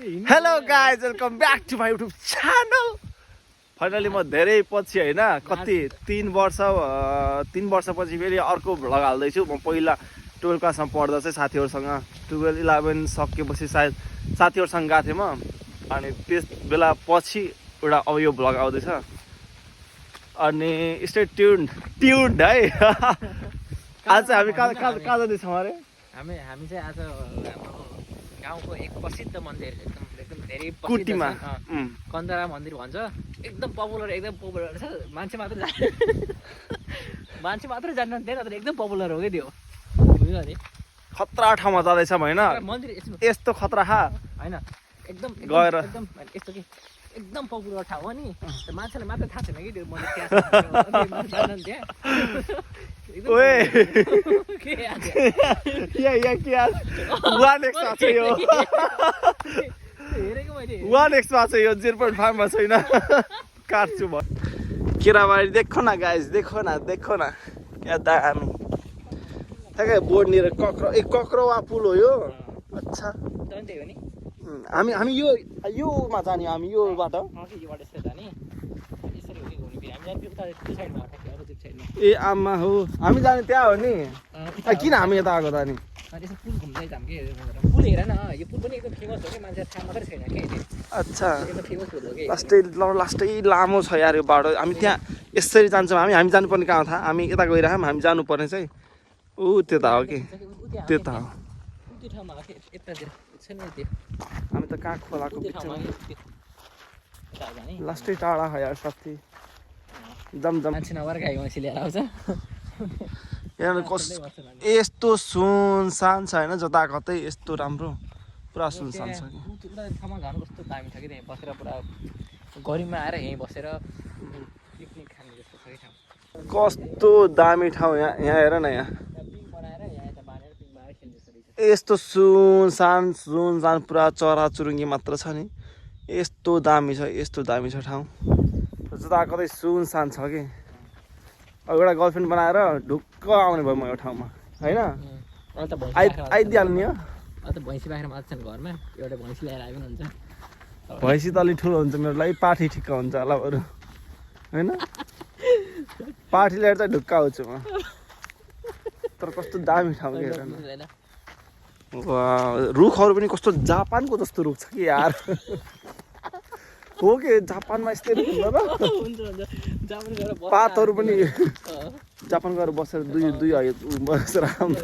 Hello guys welcome back to my YouTube channel. Finally म धेरै पछि होइन कति 3 वर्षपछि फेरि अर्को भ्लग हाल्दैछु। म पहिला 12 क्लासमा पढ्दा चाहिँ साथीहरूसँग 12-11 सकेपछि सायद साथीहरूसँग गएको थिएँ म, अनि त्यस बेला पछि एउटा अब यो भ्लग आउँदैछ। अनि स्टे ट्युन्ड है। आज चाहिँ हामी कहाँ जाँदैछौँ अरे? हामी चाहिँ आज गाउँको एक प्रसिद्ध मन्दिर एकदम धेरै कुटीमा कन्दरा मन्दिर भन्छ। एकदम पपुलर छ। मान्छे मात्रै जान्दैन त्यही तर एकदम पपुलर हो क्या त्यो। बुझ्यो अरे खतरा ठाउँमा जाँदैछ होइन? मन्दिर यस्तो खतरा होइन एकदम गएर एकदम यस्तो कि एकदम पपुलर ठाउँ हो नि। मान्छेलाई मात्रै थाहा छैन कि त्यो मन्दिर त्यहाँ। ओए क्या 1x छ यो। 1x छ यो 0.5 मा छैन। काट्छु म। केराबारी देखो न गाइस, देखो न क्या दामी। ठ्याक्कै बोर्डनिर कक्रोवा पुल हो यो। अच्छा हामी योमा जाने, हामी योबाट ए आमा हो हामी जाने त्यहाँ हो नि। किन हामी यता आएको त नि? पुल घुम्दै जाम के पुल हेर न, यो पुल पनि एकदम फेमस हो कि मान्छे थाहा मात्रै छैन के। अच्छा एकदम फेमस पुल हो कि। लास्टै लामो छ यार यो बाटो। हामी त्यहाँ यसरी जान्छौँ। हामी जानुपर्ने कहाँ थाहा? हामी यता गइरहौँ। हामी जानुपर्ने चाहिँ त्यता हो कि त्यता हो। हामी त कहाँ खोलाको बिचमा लास्टै टाढा हो यार साथी। जमजम मान्छे नभएर गाई मसी लिएर आउँछ। यस्तो सुनसान छ होइन? जता कतै यस्तो राम्रो पुरा सुनसान छ कि। ठाउँमा घर कस्तो दामी छ कि त्यहीँ बसेर पुरा गरिबमा आएर यहीँ बसेर पिकनिक खाने जस्तो छ कि ठाउँ। कस्तो दामी ठाउँ यहाँ हेर न। यहाँ यस्तो सुनसान पुरा चराचुरुङ्गी मात्र छ नि। यस्तो दामी छ ठाउँ। जता कतै सुनसान छ कि। अब एउटा गर्लफ्रेन्ड बनाएर ढुक्क आउने भयो म यो ठाउँमा होइन? आइदिइहाल्ने हो। भैँसी बाख्रा मात्छन् घरमा, एउटा भैँसी ल्याएर आए पनि हुन्छ। भैँसी त अलिक ठुलो हुन्छ मेरो लागि, पाठी ठिक्क हुन्छ होला बरु होइन? पाठी ल्याएर चाहिँ ढुक्क आउँछु म। तर कस्तो दामी ठाउँ के हेर न। रुखहरू पनि कस्तो जापानको जस्तो रुख छ कि यार। हो कि जापानमा यस्तै रुख हुन्छ र पातहरू पनि जापान गएर बसेर दुई बसेर आउनु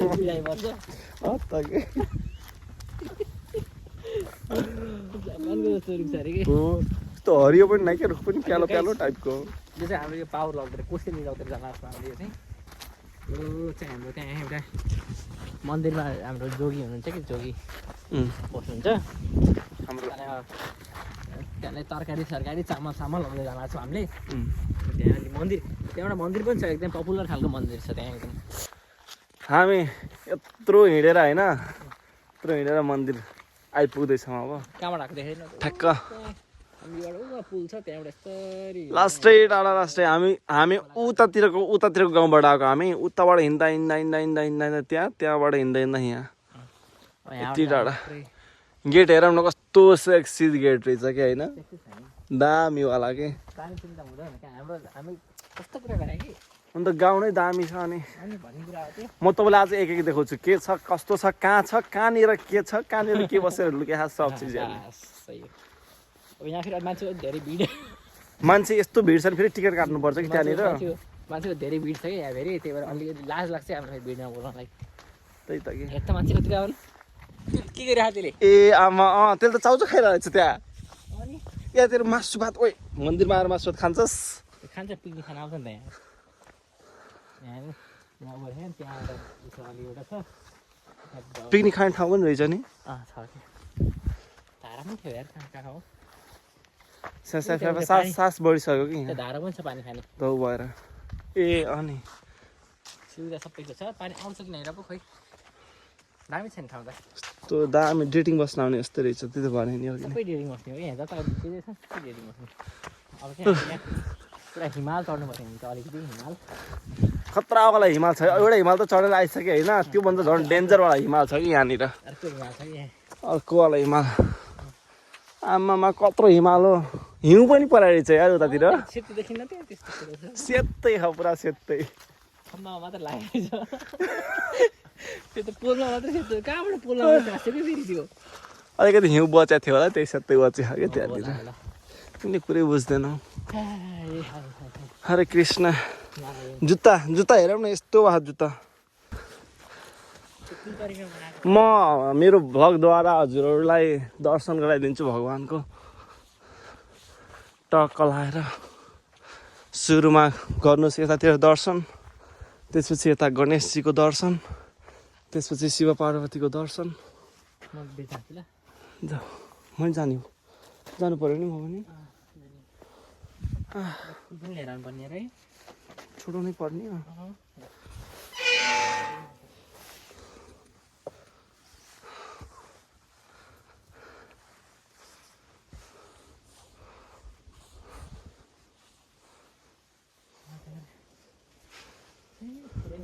यस्तो हरियो पनि नै क्या रुख पनि क्यालो टाइपको। यो चाहिँ हाम्रो यो पावर लगेर कोसेली लगेर जाँदा हामीले यो चाहिँ हाम्रो त्यहाँ एउटा मन्दिरमा हाम्रो जोगी हुनुहुन्छ कि जोगी बस्नुहुन्छ हाम्रो। त्यहाँलाई तरकारी चामल लगाउँदै जाँदा छौँ हामीले। त्यहाँ मन्दिर, त्यहाँ एउटा मन्दिर पनि छ एकदम पपुलर खालको मन्दिर छ त्यहाँ एकदम। हामी यत्रो हिँडेर मन्दिर आइपुग्दैछौँ। अब कहाँबाट आएको देखेन ठ्याक्क पुल छ त्यहाँबाट यस्तरी लास्टै हामी उतातिरको गाउँबाट आएको। हामी उताबाट हिँड्दा त्यहाँबाट हिँड्दा यहाँ यति टाढा। गेट हेरौँ न कस्तो सेक्सी गेट रहेछ कि होइन? दामीवाला के। अन्त गाउँ नै दामी छ। अनि म तपाईँलाई आज एक देखाउँछु के छ, कस्तो छ, कहाँ छ, कहाँनिर के छ, कहाँनिर के बसेर लुकेको सब चिज। मान्छे यस्तो भिड छ नि, फेरि टिकट काट्नुपर्छ कि त्यहाँनिर। मान्छेको धेरै भिड छ कि यहाँ फेरि, त्यही भएर अलिकति लाज लाग्छ हाम्रो भिडमा बोल्नलाई। त्यही त कि यता मान्छे कति आउनु के गरिरहेको त्यसले? ए आमा त्यसले त चाउचाउ खाइरहेको छ त्यहाँ। यहाँतिर मासु भात ओइ मन्दिरमा आएर मासु भात खान्छ पिकनिक खान आउँछ नि त यहाँ। पिकनिक खाने ठाउँ पनि रहेछ नि। धारा पनि थियो यार कहाँ हो। सास बढिसक्यो कि धारा पनि छ पानी खाने धौ भएर। ए अनि सुविधा सबैको छ, पानी आउँछ कि नहेर पो खोइ। दामी छ नि ठाउँ त। यस्तो दामी डेटिङ बस्न आउने यस्तो रहेछ। त्यो त भने नि सबै डेटिङ बस्ने हो कि यहाँ जता डेटिङ बस्ने। अब चाहिँ पुरा हिमाल चढ्नुपर्छ नि त, अलिकति हिमाल खतरावाला हिमाल छ। एउटा हिमाल त चढेर आइसक्यो होइन? त्योभन्दा झन् डेन्जरवाला हिमाल छ कि यहाँनिर। अर्को हिमाल छ कि अर्कोवाला हिमाल आमामा कत्रो हिमाल हो हिउँ पनि परेको रहेछ यार उतातिर सेतो देखिन्न त्यो त्यस्तो कुरो छ सेतै हो पुरा सेतै खम्बामा मात्र लागेको छ त्यो त पोलमा मात्रै सेतो कहाँबाट पोलमा मात्रै हाँसेको फेरि त्यो अलिकति हिउँ बचेको थियो होला त्यही सेतै बचेको क्या त्यहाँतिर तिमीले कुरै बुझ्दैनौ हरे कृष्ण जुत्ता जुत्ता हेरौँ न यस्तो भएको जुत्ता म मेरो भ्लगद्वारा हजुरहरूलाई दर्शन गराइदिन्छु भगवानको टक्क लाएर सुरुमा गर्नुहोस् यतातिर दर्शन त्यसपछि यता गणेशजीको दर्शन त्यसपछि शिव पार्वतीको दर्शन जाऊ मैले जानु पर्यो नि म पनि लिएर पर्ने है छोडाउनै पर्ने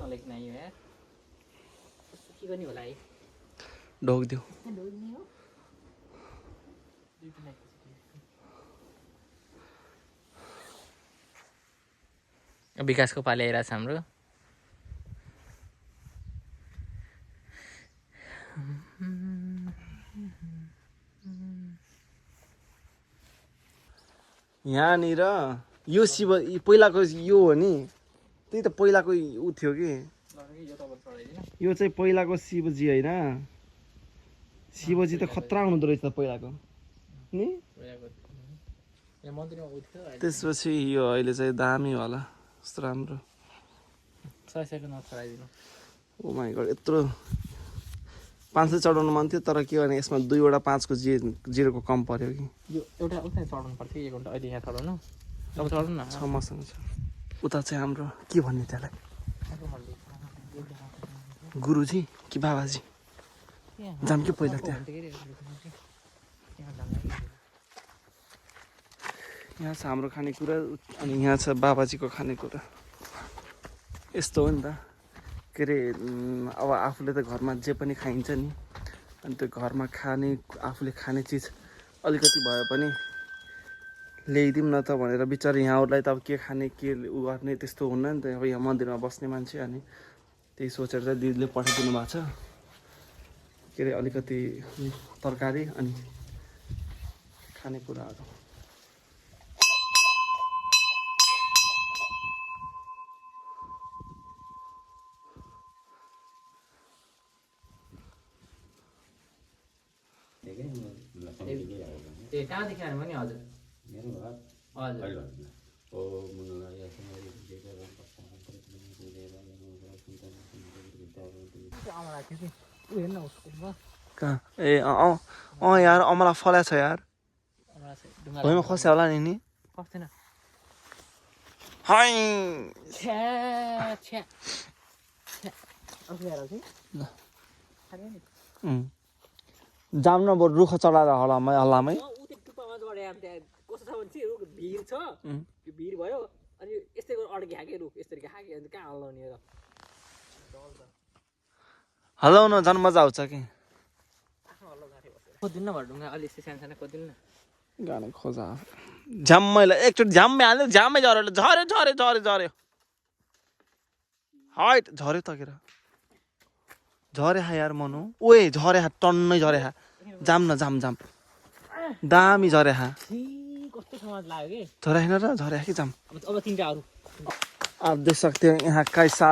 नलेख्न यो यार के गर्ने होला है ढोकिदेऊ विकासको पालि आइरहेको छ हाम्रो यहाँनिर यो शिव पहिलाको यो हो नि त्यही त पहिलाको ऊ थियो कि यो चाहिँ पहिलाको शिवजी होइन शिवजी त खतरा हुँदो रहेछ पहिलाको नि त्यसपछि यो अहिले चाहिँ दामी होला कस्तो राम्रो ओ माइ गॉड यत्रो 500 चढाउनु मन थियो तर के भने यसमा 2 वटा 5 को जिरोको कम पर्यो कि यो एउटा उता चढाउनु पर्छ 1 घण्टा अहिले यहाँ चढाउनु अब चढाउनु न छ मसँग छ उता चाहिँ हाम्रो के भन्ने त्यसलाई गुरुजी कि बाबाजी जाम कि पहिला त्यहाँ यहाँ छ हाम्रो खानेकुरा अनि यहाँ छ बाबाजीको खानेकुरा यस्तो हो नि त के अरे अब आफूले त घरमा जे पनि खाइन्छ नि अनि त्यो घरमा खाने आफूले खाने चिज अलिकति भए पनि ल्याइदिउँ न त भनेर बिचारा यहाँहरूलाई त अब के खाने के उ गर्ने त्यस्तो हुन्न नि त अब यहाँ मन्दिरमा बस्ने मान्छे अनि त्यही सोचेर चाहिँ दिदीले पठाइदिनु भएको छ के अरे अलिकति तरकारी अनि खानेकुराहरू ए कहाँदेखि आयो भने हजुर हजुर कहाँ ए यार अमला फल्या छ यार भुइँमा खस्यो होला नि खस्दैन हाइ जाम न बरु रुख चढाएर हल्लामै कस्तो छ भने चाहिँ रुख भिर छ यो भिर भयो अनि यस्तै अड्के खाके रुख यसरी खाके अन्त कहाँ हल्लाउने र हल्लाउन झन् मजा आउँछ कि खोज्दिनु न ढुङ्गा अलि यस्तै सानो सानो खोज्दिनु न गाने खोजा झ्याम्मैलाई एकचोटि झ्याम्मै हाल्यो झ्याम्मै झऱ्यो हाइट झऱ्यो त के झरे हा यार मनु ओए झरे हा टन्नै झरे हा जाम न जाम दामी झरे हा कस्तो समाज लाग्यो कि झरे हैन र झरे कि जाम अब तिनटा अरू आप देख सकते हैं यहाँ कैसा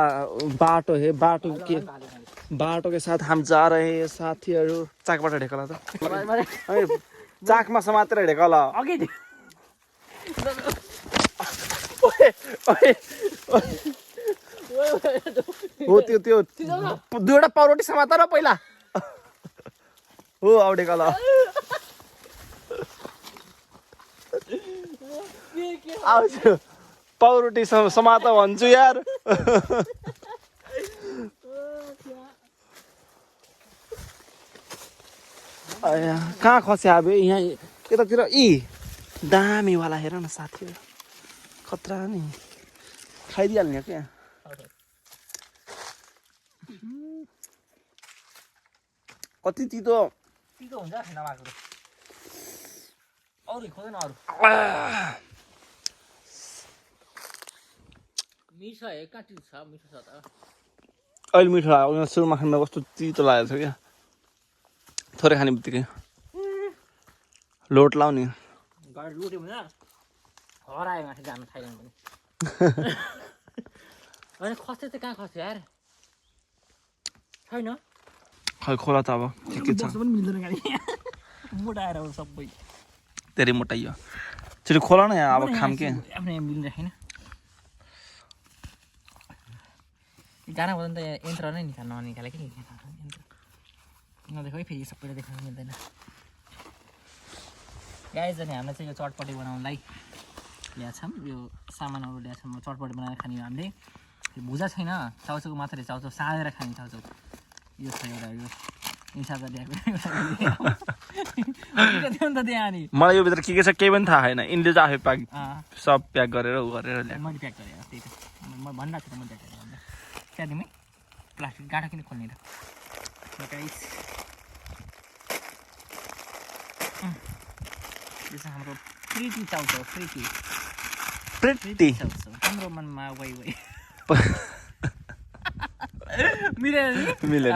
बाटो है बाटो के साथ हम जा रहे हैं साथीहरू चाकबाट ढेकला त चाकमा समातेर ढेकला अघि हो त्यो 2वटा पाउरोटी समात र पहिला हो अब ढेकला आउँछ पाउरोटी समात भन्छु यार कहाँ खस्यो अब यहाँ यतातिर दामीवाला हेर न साथीहरू खतरा नि खाइदिइहाल्ने क्या कति तितो हुन्छ नमाको अरू खोज्दैन अरू मिठो है काटी छ मिठो छ त अहिले मिठो लाग्यो सुरुमा खाँदा कस्तो तितो लागेको छ क्या थोरै खाने बित्तिकै लोट लाउने घर लुट्यो भने हरायो माथि जानु थाइल्यान्ड पनि अनि खस्यो त कहाँ खस्यो यार छैन खै खोला त अब के छ बस्नु पनि मिल्दैन गाडी मोटाएर आउँछ सबै धेरै मोटाइयो छिटो खोला न यहाँ अब खाम के आफ्नो यहाँ मिल्दैन छैन गाना बजाउनु त यन्त्र नै ननिकाले कि नदेखो है फेरि सबैले देखाउनु मिल्दैन गाइज अनि हामीलाई चाहिँ यो चटपटी बनाउनलाई ल्याएको छौँ यो सामानहरू ल्याएको छौँ चटपटी बनाएर खाने हो हामीले भुजा छैन चाउचाउको मात्रै चाउचाउ साँधेर खाने चाउचाउ यो छ एउटा यो इन्सादा ल्याएको नि मलाई यो भित्र के छ केही पनि थाहा छैन यिनले चाहिँ आफै प्याक सब प्याक गरेर उ गरेर ल्याएको मैले प्याक गरेँ त्यही त म भनिरहेको छु त म प्याक गरेँ त्यहाँ दिमै प्लास्टिक गाँठा किन खोल्ने र गाइस यो चाहिँ हाम्रो प्रिटी चाउचाउ प्रिटी चाउचाउ हाम्रो मनमा वाइ वाइ मिलेन मिलेन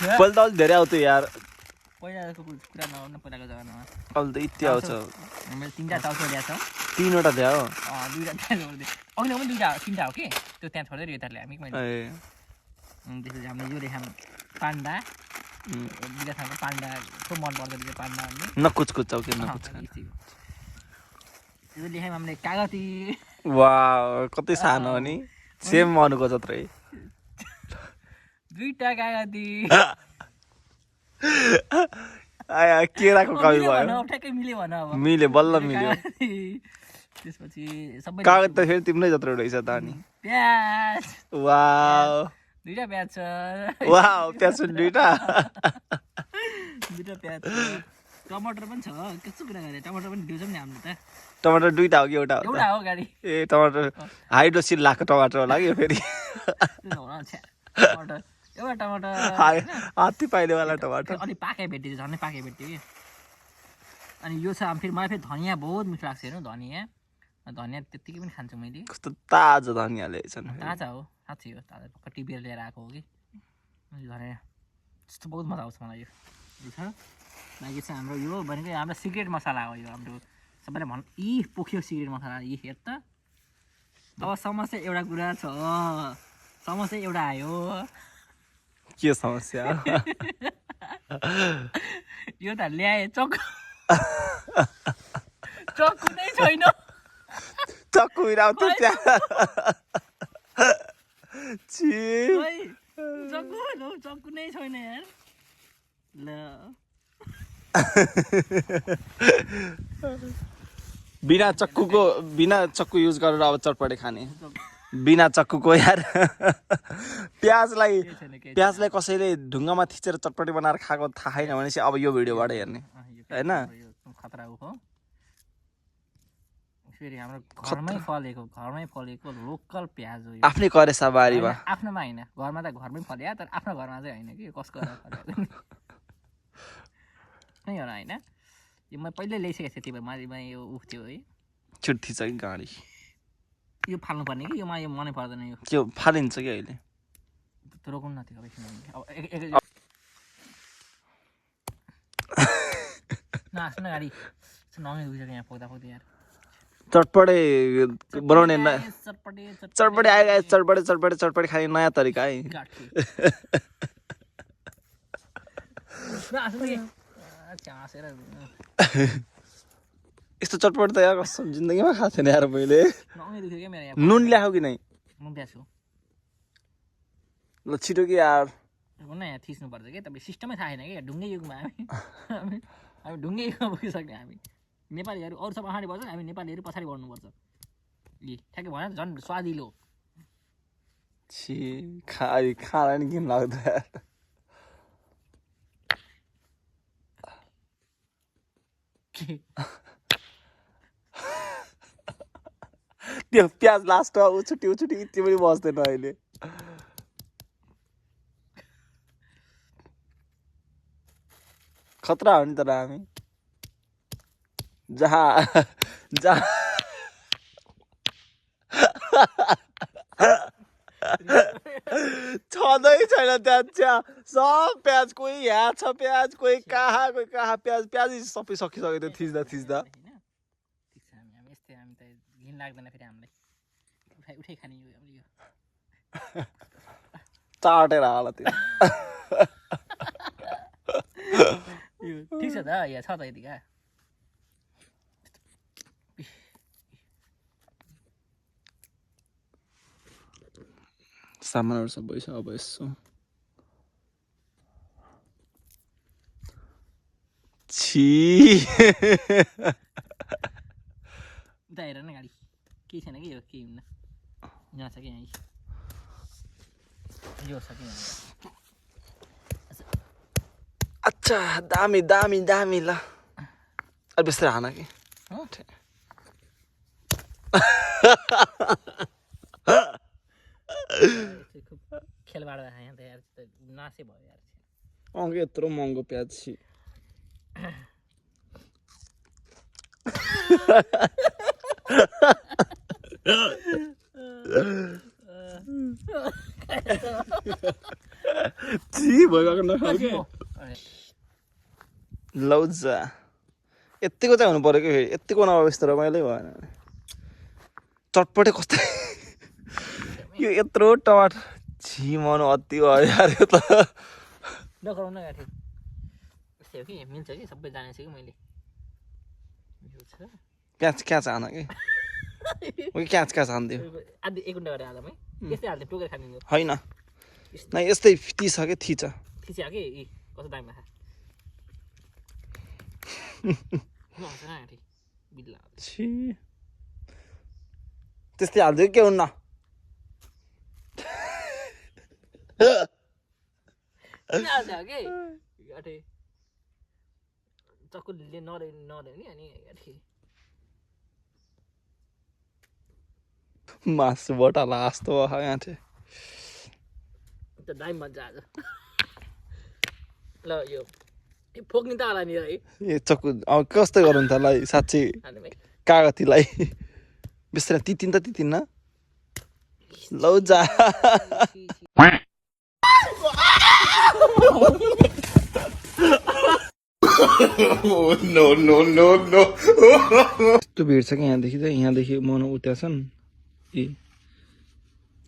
पहिला त अलिक धेरै आउँथ्यो यार पहिलाको कुरा नआउनु पहिलाको जमानामा अहिले त यति आउँछ मैले 3टा चाउचाउ ल्याएको छ 3वटा थियो हो 2टा अघि पनि 3टा हो कि त्यो त्यहाँ छोडेर यता ल्याएँ मैले त्यसपछि हामीले यो देखाम पान्डा दुईटा खालको पान्डाको मन पर्दो रहेछ पान्डा भन्ने नकुचकुचाउ के नकुच त्यो लेखायौँ हामीले कागती वाह कति सानो हो नि सेम मनुको जत्रै 2टा कागती आया केराको कवि भयो ठ्याक्कै मिल्यो भन अब मिल्यो बल्ल मिल्यो त्यसपछि सबै कागज त फेरि तिम्रै जत्रो रहेछ त अनि प्याज वाव 2टा प्याज छ वाव प्याज 2टा 2टा प्याज टमाटर पनि छ कस्तो कुरा गरे टमाटर पनि दिउँछ नि हामीले त टमाटर 2टा हो कि एउटा हो एउटा हो गाडी ए टमाटर हाइड्रोसिल लाको टमाटर होला कि फेरि टमाटर एउटा टमाटर हात्ती पाइलेवाला टमाटर अलि पाके भेट्यो झन् पाके भेट्यो कि अनि यो छ फेरि मलाई फेरि धनियाँ बहुत मिठो लाग्छ हेर्नु धनियाँ त्यत्तिकै पनि खान्छु मैले कस्तो ताजा धनियाँ ल्याएछन् ताजा हो साँच्चै हो ताजा पक्का टिपेर लिएर आएको हो कि धनियाँ त्यस्तो बहुत मजा आउँछ मलाई यो छ लागि चाहिँ हाम्रो यो भनेको हाम्रो सिक्रेट मसला हो यो हाम्रो सबैले भन् पोख्यो सिक्रेट मसला हेर त अब समस्या एउटा कुरा छ समस्या एउटा आयो के समस्या यो त ल्याए चक्कु नै छैन चक्कु बिराउँथ्यो त्यहाँ चक्कु नै छैन यार ल बिना चक्कु युज गरेर अब चटपटे खाने बिना चक्कुको यार प्याजलाई कसैले ढुङ्गामा थिचेर चटपटी बनाएर खाएको थाहा छैन भनेपछि अब यो भिडियोबाट हेर्ने होइन खतरा हो फेरि हाम्रो घरमै फलेको लोकल प्याज हो आफ्नै करेसा बारीमा आफ्नोमा होइन घरमा त घरमै फल्यो तर आफ्नो घरमा चाहिँ होइन कि कसको नै होला होइन यो मैले पहिल्यै ल्याइसकेको थिएँ त्यो माथिमा यो उफ थियो है छुट्टी छ कि गाडी यो फाल्नु पर्ने कि यो मनै पर्दैन यो त्यो फालिन्छ कि अहिले रोक्नु न थियो नाच्नु गाडी नङै दुख्छ यहाँ पोख्दा यार चटपटे बनाउने चटपटे खाने नयाँ तरिका है यस्तो चटपट त यार कसम जिन्दगीमा खाएको थिएन यार मैले नुन ल्याएको कि नै ल छिटो कि यार यहाँ थिच्नुपर्छ कि तपाईँ सिस्टमै थाहा छैन कि ढुङ्गे युगमा हामी ढुङ्गे युगमा पुगिसक्ने हामी नेपालीहरू अरू सब अगाडि बढ्छ हामी नेपालीहरू पछाडि बढ्नुपर्छ ए ठ्याक्कै भएन झन् स्वादिलो खाँदा नि घिन लाग्दो यार त्यो प्याज लास्टमा उछुटी यति पनि बस्दैन अहिले खतरा हो नि तर हामी जहाँ जहाँ छँदै छैन त्यहाँ चिया सब प्याज कोही यहाँ छ प्याज कोही कहाँ प्याज सबै सकिसक्यो त्यो थिच्दा यस्तै हामी त घिन लाग्दैन फेरि हामीलाई उठाइ खाने यो चाटेर हाल त्यो ठिक छ त यहाँ छ त यतिका सामानहरू सबै छ अब यसो छि उता हेर न गाडी केही छैन कि यो केही हुन्न यहाँ छ कि यहाँ यो छ कि यहाँ अच्छा दामी दामी दामी ल अलि बिस्तारै हान कि खेलबाट यहाँ त यार नासै भयो यार अङ्ग यत्रो महँगो प्याज छि भइगएको नखाऊ के लौजा यतिको चाहिँ हुनु पर्यो कि फेरि यतिको नभए यस्तो रमाइलै भएन चटपटे कस्तो यो यत्रो टमाटर छिमाउनु अति भयो यार यो त नगराउन गाठी यस्तै हो कि मिल्छ कि सबै जानेछु कि मैले प्याज हान कि क्याच हानिदियो आधी 1 घन्टा गरेर हाल्दामै यस्तै हाल्दै टोकेर खानिदिनु होइन नै यस्तै थिच कि थिच थिच्यो कि कस्तो दामी लाग्छ छि त्यस्तै हालिदियो के हुन्न चक्कुले नदेऊ नि अनि मासुबाट लास्तो यहाँ चाहिँ दामी मजा आज ल यो फोक्ने त होला नि है ए चक्कु अब कस्तो गरौँ त ल साँच्चै कागतीलाई बिस्तारै तितिन्न लौ जा नो यस्तो भिड छ कि यहाँदेखि चाहिँ यहाँदेखि मन उता छन्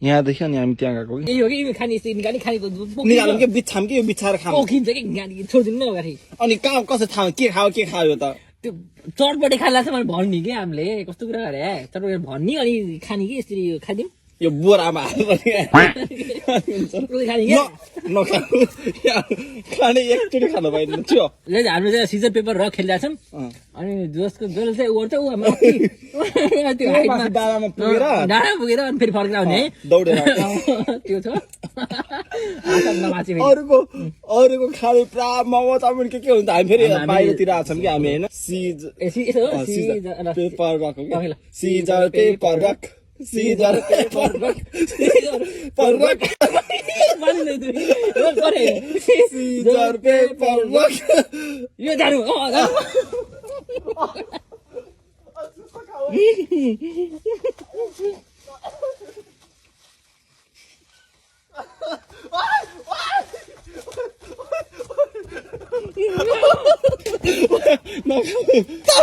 यहाँदेखि अनि हामी त्यहाँ गएको कि हो कि खाने निकालौँ कि बिछाम कि यो बिछाएर खाऊ पोखिन्छ कि छोडिदिनु न गाडी अनि कहाँ कसो थाहा के खायो त त्यो चटपटे खाला चाहिँ मैले भन्ने कि हामीले कस्तो कुरा गरे चटपटे भन्ने अनि खाने कि यसरी खाइदिउँ यो बोरामा खाने एकचोटि खानु पाइँदैन थियो हाम्रो चाहिँ सिजर पेपर र खेलिरहेको छौँ अनि जसले चाहिँ ऊ गर्छ ऊ डाँडामा पुगेर अनि फेरि फर्केर आउने दौडेर त्यो छ अरूको खाने पुरा मोमो चाउमिन के हुन्छ हामी फेरि बाहिरतिर आएको छौँ कि हामी होइन scissor paper rock Caesar paperwork. Caesar paperwork. Yo daru.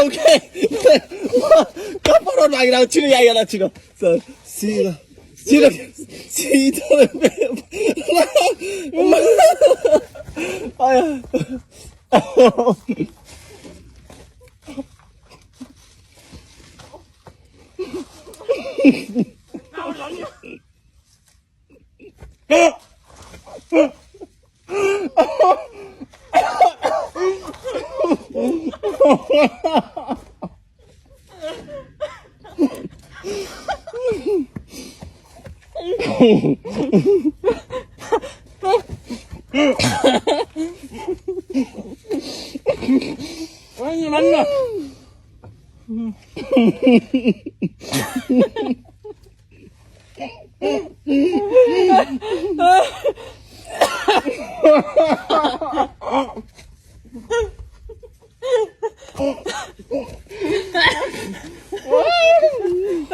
Okay. Kaparo nagira chino yaya chino. So, Caesar.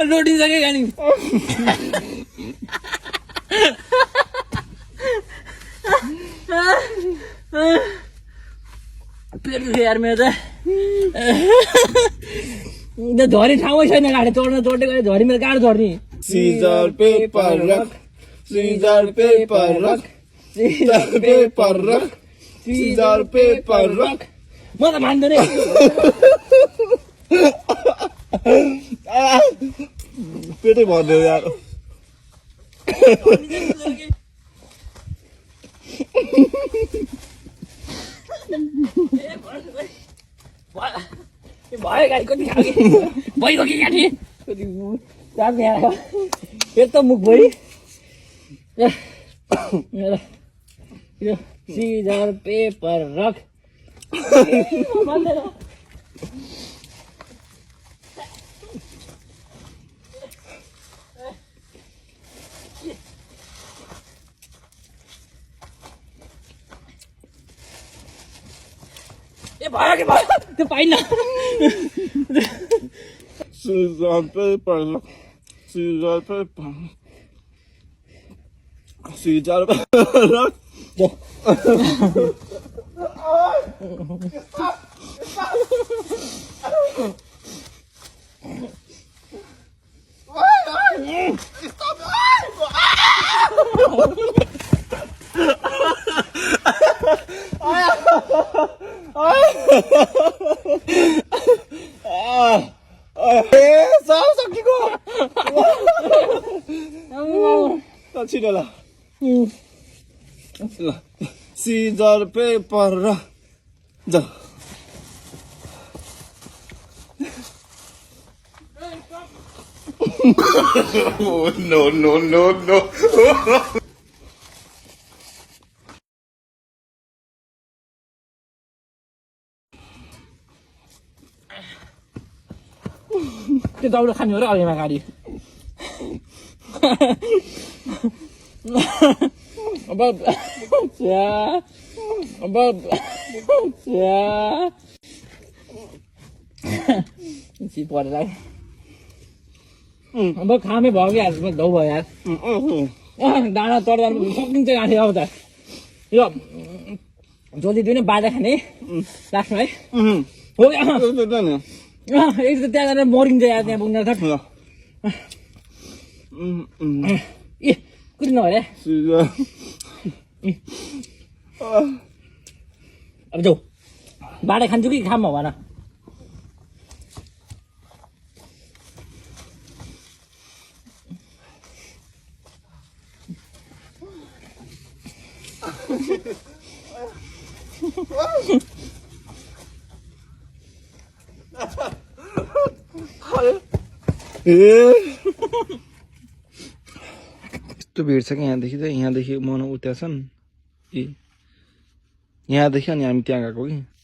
रोटी सके खाने पेट दुख्यो यार मेरो त झरी ठाउँै छैन गाडी चढ्ने गए झरी मेरो गाडी झर्ने scissor paper rock scissor paper rock scissor paper rock scissor paper rock म त मान्दैन पेटै भर्यो यार भयो गाडी कति खालके भइगयो कि गाडी पेट त मुख भइ यो सिजर पेपर रक ए भयो कि भयो त्यो पाइन्न scissor paper rock scissor paper scissor paper rock छिटो ल सिजर पेपर र जा no no no no त्यो दौड खाने हो र अघिमा गाडी अब परेर अब खामै भयो कि हालमा धौ भयो यार डाँडा चढ्दा सकिन्छ गाडी अब त यो जल्दी दुई नै बाजा खाने लास्टमा है हो क्या एक त त्यहाँ गएर मरिन्छ यार त्यहाँ पुग्न त ए कुद्नु अरे अब जाऊ बाँडा खान्छु कि खाम भन यस्तो भिड छ कि यहाँदेखि चाहिँ यहाँदेखि मन उता छन् यहाँदेखि अनि हामी त्यहाँ गएको कि